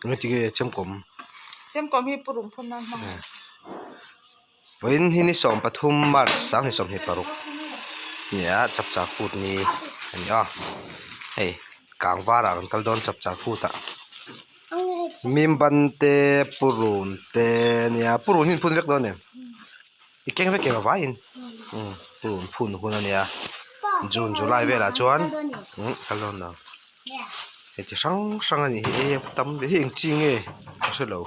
Enge ti nge chemkawm? Chemkawm hi purun phun nan hmang a. Vawiin hi ni 13 March 2026 nia chapchar kut ni a ni a hei kang varah kan kal dawn chapchar kut ah mimban te purun te nia purun hi an phun vek dawn em i keng vek em a vaiin purun phun hun a nia June July velah chuan kal dawn lo. Hei chi hrang hrang a nih hi hei a tam ve hi eng chi nge ka hre lo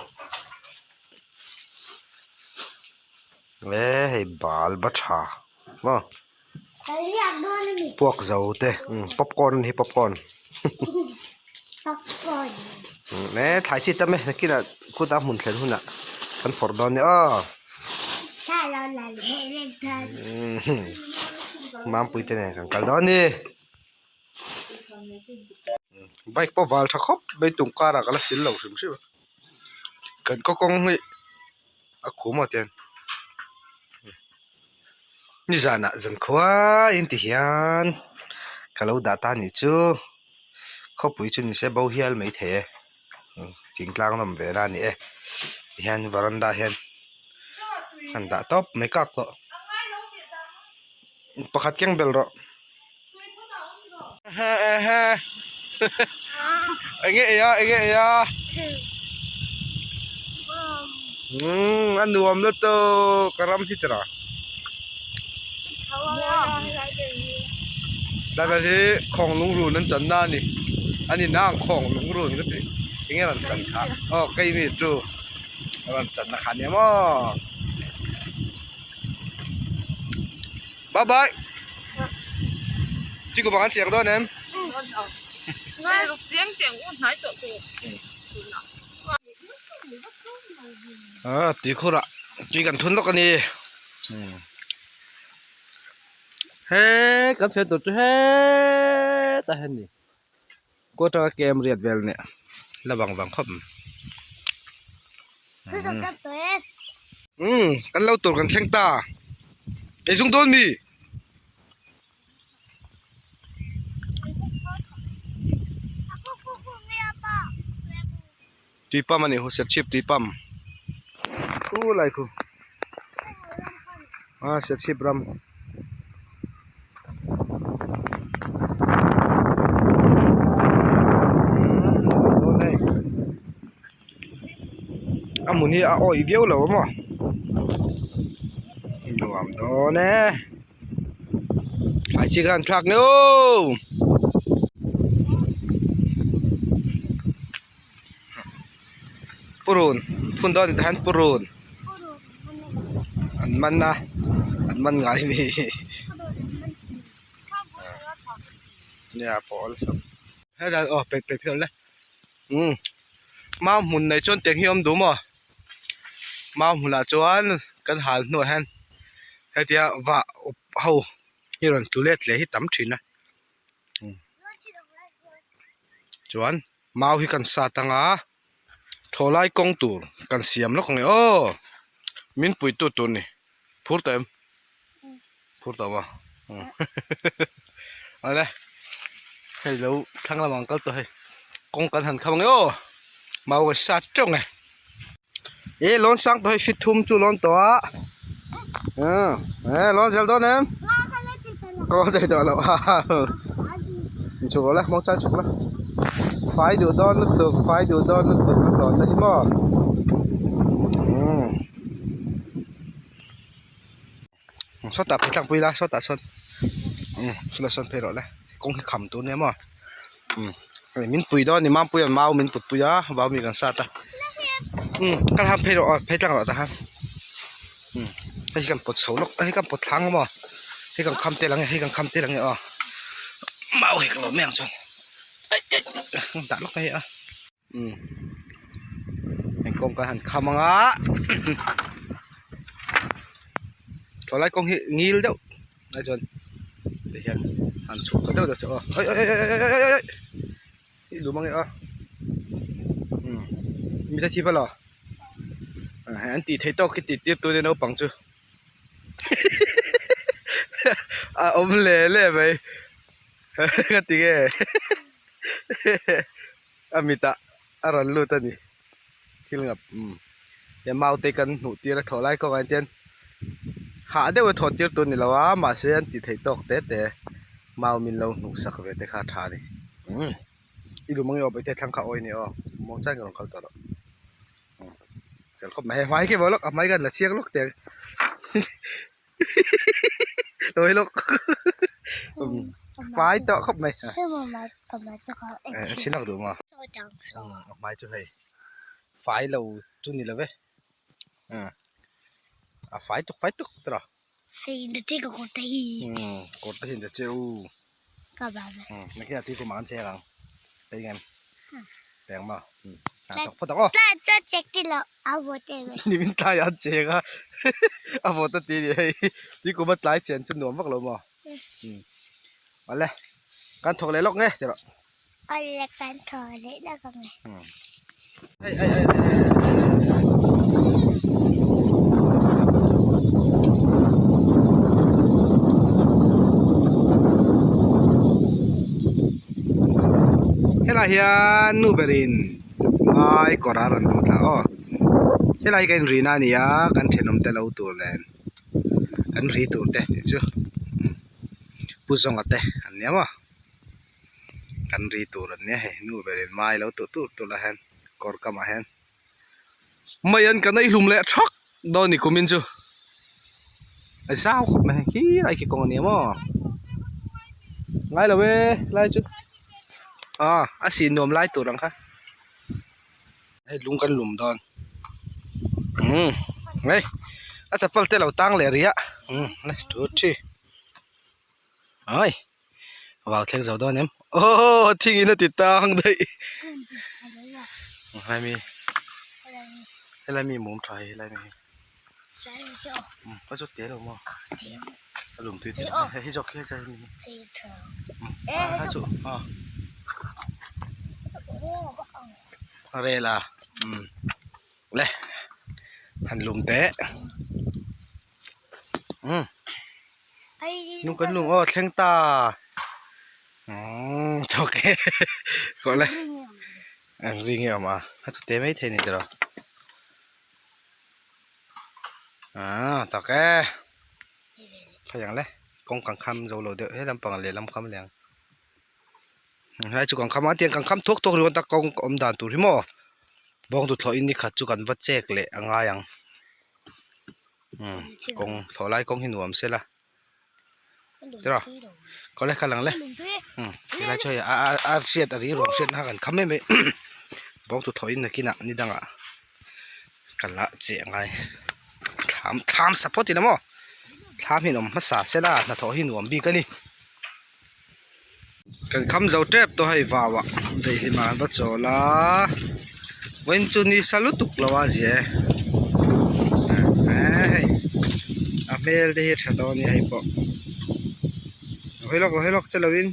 e hei bal ba tha maw puak zo te popcorn a ni hi popcorn e thlai chi tam e nakinah kutah hmun thlen hunah kan phawrh dawn nia aw mampui te nen kan kal dawn a ni. Bike pawh val tha khawp mai tum karah ka la sil lo hrim hrim a kan khaw kawng hi a khum a tiang nizanah zan khuaiin ti hian ka lo dah ta anih chu khawpui chu nise bo hial maithei e thingtlang nawm ve na a ni e tihian varanda hian an dah tawp mai kak tawh pakhat keng bel rawh. Enge ei a enge ei a umm a nuam lutuk ka ram hi tira tlai hi khawng lungrun an channa a ni a ni nang khawng lungrun ka ti enge rawn chan kha aw keimi chu rawn channa kha nia maw bye bye. Chi bang an chiang dawn em? Ah tui khur ah tui kan thun lawk a ni he kan fian tur chu hetah hian a ni quarter a kem riat vel nia la vang vang khawp mai umm kan lo tur kan thleng ta eizung dawn mi. Tui pump a ni hu serchhip tui pump khu lai khu a serchhip ram. A hmun hi a awih viau lo a maw nuam dawn e. Thlai chi khan thlak nge aw purun phun dawn tah hian purun an man a an man ngai a ni nia pawl sam helai aw pet pet hi awm le umm mau hmun nei chuan tiang hi a awm duh maw mau hmunah chuan kan hal hnuah hian hetia vah awp ho hi rawn tlu let leh hi tam thin a chuan mau hi kan sat anga thlawhlai kawng tur kan siam lawk ang e aw min puitu tur ni phur tawh em phur tawh maw awle hei lo thlang lamah an kal tawh hei kawng kan han kham ang e aw mau kan sat teuh ang e. E lawn sang tawh hei fit thum chu lawn tawh a e lawn zel dawn em ka lawn thei tawh lo chhuk la hmawng chang chhuk la fai duh dawn lutuk fai duh dawn lutuk a lawn na hi maw sawtah phei tlangpui la sawtah sawn sawtah sawn phei rawh le kawng hi kham tur nia maw. Hei min pui dawn a ni Mampuia mau min put pui a vau mi kan sat a umm kal han phei rawh aw phei tlang rawh tah khan umm hei hi kan pawt chho lawk hei kan pawt thlang a maw hei kan kham tel ang e hei kan kham tel ang e aw mau hek lo mai ang chuan dah lawk mai a umm hei kawng kan han kham ang a tawlai kawng hi ngil deuh. Lai chuan ti hian han chhuk ta deuh deuh chu aw ai ai ai ai ai ai ai i lum ange a umm mi te thi pawh lo hei an tih theih tawk khi tih tir tu nia naupang chu a awm leh leh mai ka ti nge a mitah a rawn lut a ni. Thil ngap umm he mau te kan hmuh tir a thawh lai kawngah hian hah deuh a thawh tir tur a ni lo a mahse an tih theih tawk te te mau min lo hmuh sak ve te kha a tha a ni umm i lum ang i aw paihte thlang kha awi a ni aw muang chang in rawn kal tawh rawh umm fel khawp mai hei hmai khi vawh lawk a hmai khan la chiang lawk teh ang lo hi lawk umm fai tawh khawp mai a chhin lawk duh maw a hmai chu hei fai lo chu ni lo ve a fai tuk fai tuk tawh umm kawr te hi an ta che u nakhinah tui kum ah an cheng ang peng em peng maw a tawk phawt ang aw nimin tlai ah an cheng a a vawt a ti a ni hei tui kum a tlai chen chu nuam vak lo maw awle kan thawk leh lawk nge ti rawh awle kan thawk leh lawk ang e ai ai ai ai helai hian nu berin mai kawr a rawn luh thla aw helai hi ka inrina a ni a kan thenawm te lo tur nen kan ri tur te tih chu Pu Zawnga te an nia maw kan ri tur an nia hei nu berin mai lo tuh tur tur lah hian kawr kamah hian mai an kan ei hlum leh thak dawn ni kumin chu a zau khawp mai hei khilai khi kawng a nia maw ngai lo e lai chu ah a sih nuam lai tur ang kha hei lung kan lum dawn umm hei a chapal te lo tang leh rih a umm thu thi ai vau thleng zo dawn em aw thing in a ti tang daih helai mi helai mi mum tha hi helai mi hi umm ka chu te lo maw a lum tui tih hei hi zawk hi hei chu a. Rel a umm le han lum teh umm nung kan lung aw thleng ta umm thawk e kawh le an ri nge awm a a chu te mai thei ni tiraw ah tak e phei ang le kawng kan kham zo lo deuh he lampang lehlam kham leh ang. Helai chu kan kham a tiang kan kham thuak thuak ringawt a kawng awm dan tur hi maw bawng tuthlawh in ni khat chu kan va chek leh a ngai ang umm kawng thlawh lai kawng hi nuam se la tiraw khaw le kal ang le umm helai chu hei a a hriat a ri ruang hriat na kha kan kham em mai bawng tuthlawh in nakinah ni dangah ka la cheh ngai thlam thlam sa phawt ila maw thlam hi an awm hmasa se la hnathawh hi nuam bik a ni. Kan kham zo tep tawh hei vau ah daihlim ah an va chawl a vawiin chu ni sa lutuk lo a zia e hei a hmel te hi a tha dawn a nia hei pawh hawi lawk hawi lawk che lo in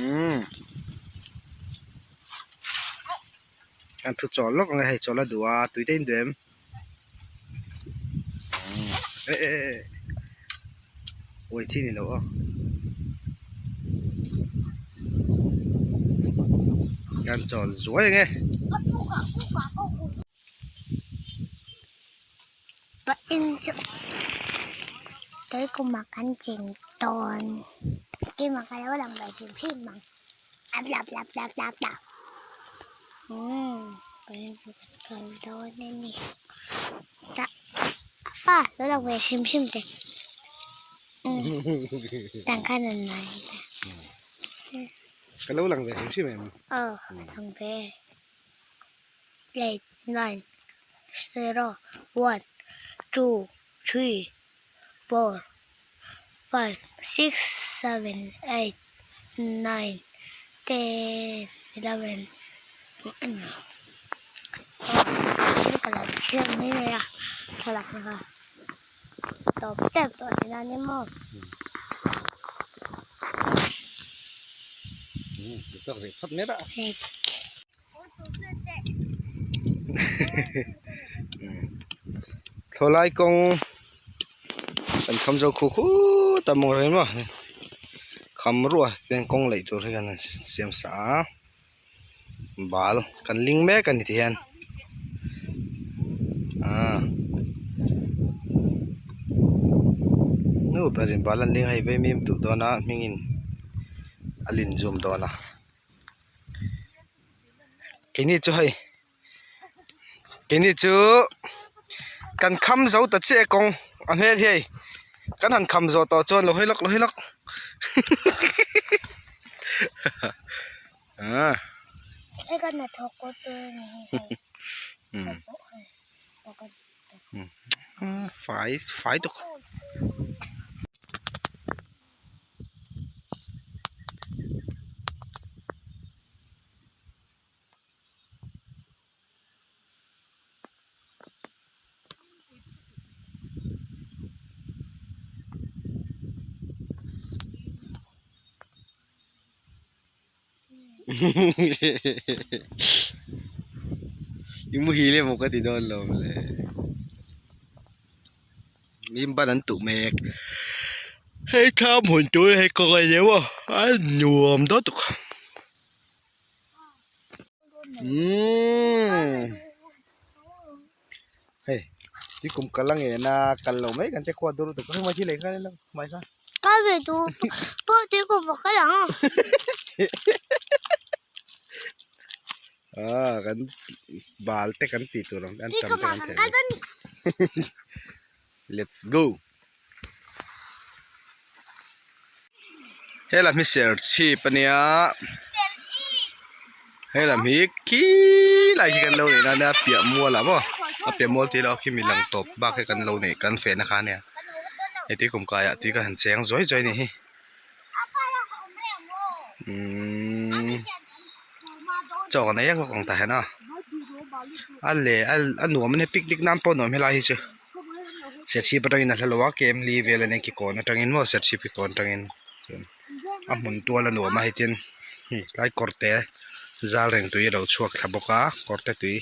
umm kan thu chawl lawk ang e hei chawl a duh a tui te in duh em umm eh eh eh. Uai chi ni lo aw. Kan chawl zuai ang e. Tới cùng mà cánh chìm tồn khi mà cái đó làm bài chìm phim mà áp lạp lạp lạp lạp lạp pa lo lang ve hrim hrim teh tang khan an nai ka lo lang ve hrim hrim em aw lang ve eight nine zero one two three four five six seven eight nine ten eleven ka lo chhiar mai mai a thlalak na kha tawp tep tawh tih na ni maw. Thlawhlai kawng kan kham zo khu khut a maw reng maw kham ruah ten kawng laih tur hi kan han siam sa a bal kan ling mek a ni ti hian. berin bal an ling a hei vaimim tuh dawn a hmingin a lin zum dawn a keini chu hei keini chu kan kham zo ta chiah e kawng a hmel hi hei kan han kham zawh tawh chuan lo hawi lawk lo hawi lawk ah. Fai fai tuk. I muhil emaw ka ti dawn lo le lim ban an tuh mek hei thlam hun tur hei kawng a ni deuh a a nuam dawn tuk umm hei tui kum kal a ngen a kal lo mai kan te khuat dawn lutuk a hei mai thil ei kha mai kha. Ka ve duh pawh tui kum a kal ang. Ah kan bal te kan tih tur ang kan tam te kan theh let's go he lam hi serchhip ania he lam hi khi lai khi kan lo neih na ania piah mual ah maw a piah mual tih loh khi mi lang tawp bak hi kan lo neih kan feh na kha ania hei tui kum kai ah tui kan han cheng zuai zuai a nih hi umm chaw kan ei ang ang tah hian a a leh a nuam a nia picnic nan pawh a nuam helai hi chu serchhip atangin a hla lo a kem li vel a nia kikawn atangin maw serchhip kikawn atangin a hmun tual a nuam a hei tin hei tlai kawr te zal reng tui a lo chhuak thla bawk a kawr te tui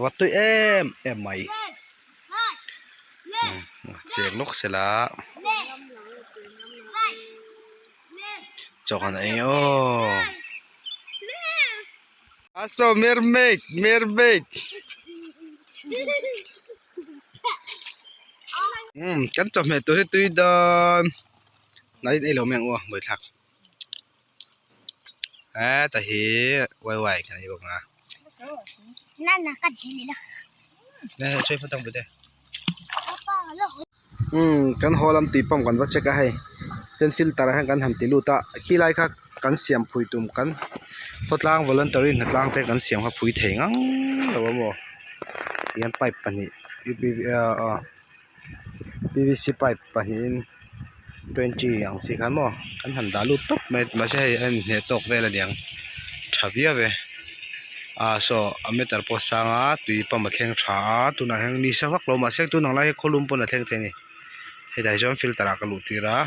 va tui em em mai cheng lawk sela chaw han ei aw asaw mermaid mermaid umm kan chawhmeh tur hi tui dawn nai ei lo mai ang u a buaithlak heta hi wai wai kan ei bawk a umm kan haw lam tui pump kan va check a hei tin filter ah hian kan han ti lut a khilai kha kan siam phui tum kan khawtlang voluntary hnatlang te kan siam kha phui thei ngang lo a maw tihian pipe pahnih pvc pipe pahnihin twenty ang chi khan maw kan han dah lut tawp mai mahse hei a inhneh tawk vel a niang tha viau e ah saw a meter pawh a sang a tui pump a thleng tha a tunah hian ni sa vak lo mahse tunang lai hi khawlum pawn a thleng thei a ni hetah hi chuan filter ah ka luh tir a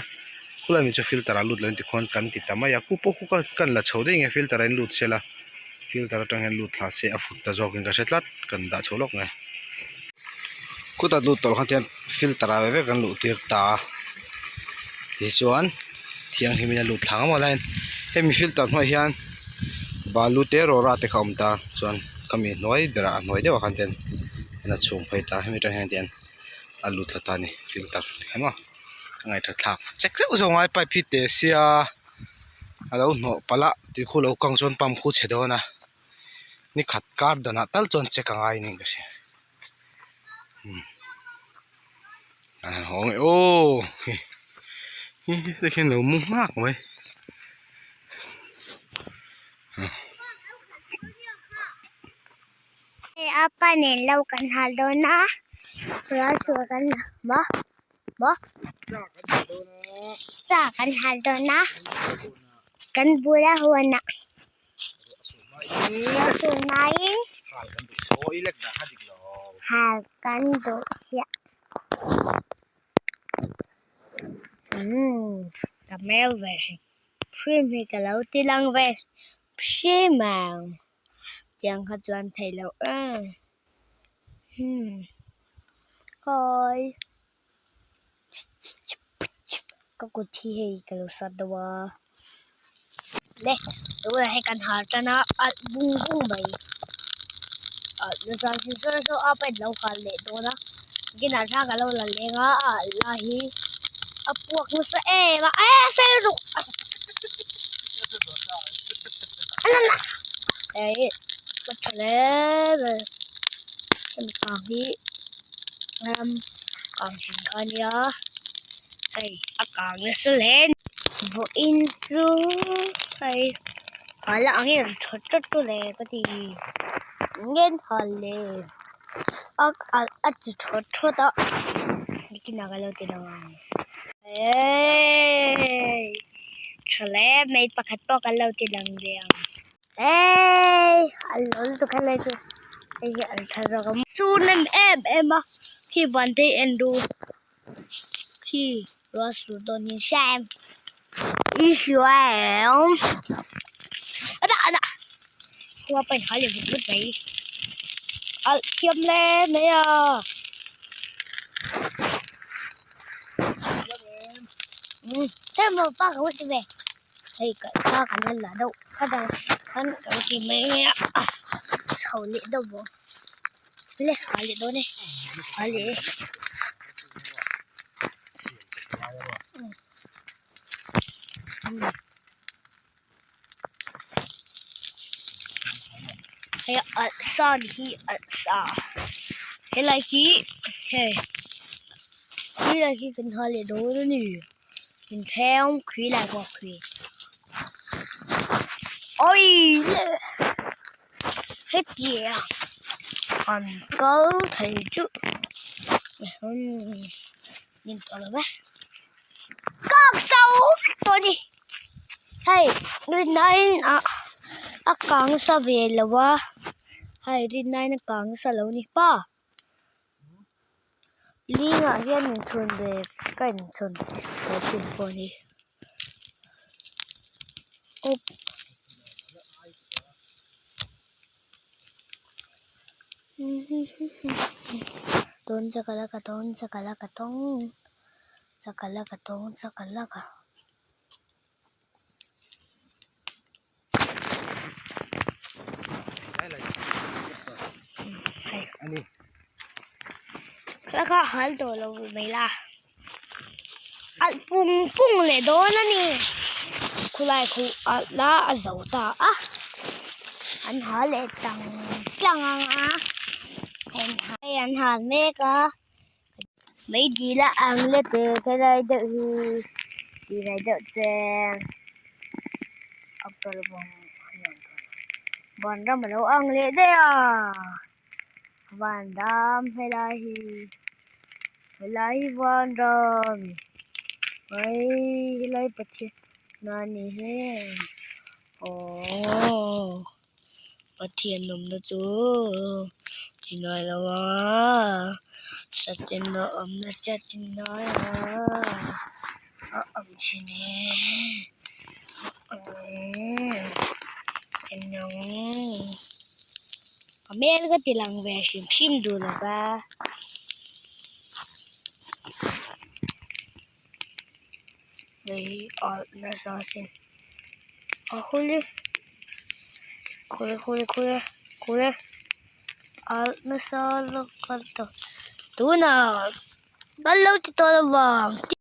khulai mi chu filter ah lut lo in tikhuan kan ti ta mai a khu pawh khu kan la chho daih nge filter ah in lut sela filter atang hian lut thla se a fut ta zawk in ka hre tlat kan dah chho lawk nge khutah lut tawh khan tihian filter ah ve vek an luh tir ta a tichuan thianghlim in a lut thla ang a hian hemi filter hnuaiah hian balu te rawra te kha a awm ta chuan khami hnuai berah a hnuai deuhah khan tihian a chhung phei ta hemi atang hian tihian a lut thla ta a ni filter tikhan maw a ngaihṭha thlak chek zeuh zeuh ngai pipe hi teh sia a lo hnawh palh a tui khu lo kang chuan pump khu chhe dawn a ni khat kar danah tal chuan check a ngai niin ka hria umm an han haw ang e aw hei hi te khian lo mu hmak mai. Apa nen lo kan hal dawn a rual kan maw maw cha kan hal dawn a kan bula huan ah ruahsur hmain hal kan duh siah umm ka hmel ve hrim hrim hi ka lo ti lang ve hrim ang. Tiang kha chuan theih loh em hmm hawi ka kut hi hei ka lo sat deuh a le tunah hian kan har tan a alh bung bung mai alh na zan hi zawng zawng a pain lo hal leh dawn a. Kinah thla ka lo la leng a a alh lai hi a puak nasa em a eh a sei lutuk hei a tha hle mai hemi kang hi ram kang thin kha a nia hei a kang nasa hle a ni vawiin chu hei hala ang hi a tha tawt tawt le ka ti ngen hal le. A a ti thawt thawt a nikinah ka lo ti lo ang eeii tha hle mai pakhat pawh kan lo ti lang ve ang eeii a lo lutuk helai chu hei hi an tha zawk a sur nem em em a khi van te hi en ru khi ruah sur dawn hi hria em i hria em a dah a dah khua pawh in hal leh vut vut mai alh thiam hle mai a heng maw pa ka ti ve hei ka thla kan la la deuh khat ang khan ka ti mai mai a chho leh deuh bawk le a leh dawn e a leh e. Hei alh sa ni hi alh sa helai hi hei helai hi kan ha leh dawn a ni inthleng khi lai pawh khi awii le hetiang an kal thei chu min tawh lo ve. Kak so vek tawh a ni hei rinaiin ah a kang sa ve lo a hei rinaiin a kang sa lo a ni pa lingah hian inchhun ve ka inchhun tawh thin phone hi awp. Dawn chakalaka dawn chakalaka tawng. Chakalaka tawng chakalaka. Kha hal tawh lo mai la. Alh pung pung leh dawn a ni. Khulai khu alh la a zo ta a. An ha leh tang tlang ang a. Hei an hal mek a. Mai dil a ang le te helai deuh hi ti mai deuh che a kal vang vanram alo ang leh daih a vanram helai hi helai hi vanram mai helai pathian a ni hle aww. Pathian awmna chu chi ngai lo a satin a awmna chiah chi ngai a a awm thin e a awm en ang a hmel ka ti lang ve hrim hrim duh lo va. Hei alh nasa sin. A khawle khawle khawle khawle khawle alh nasa lawk a tawh tunah kan lo ti tawh lo vang.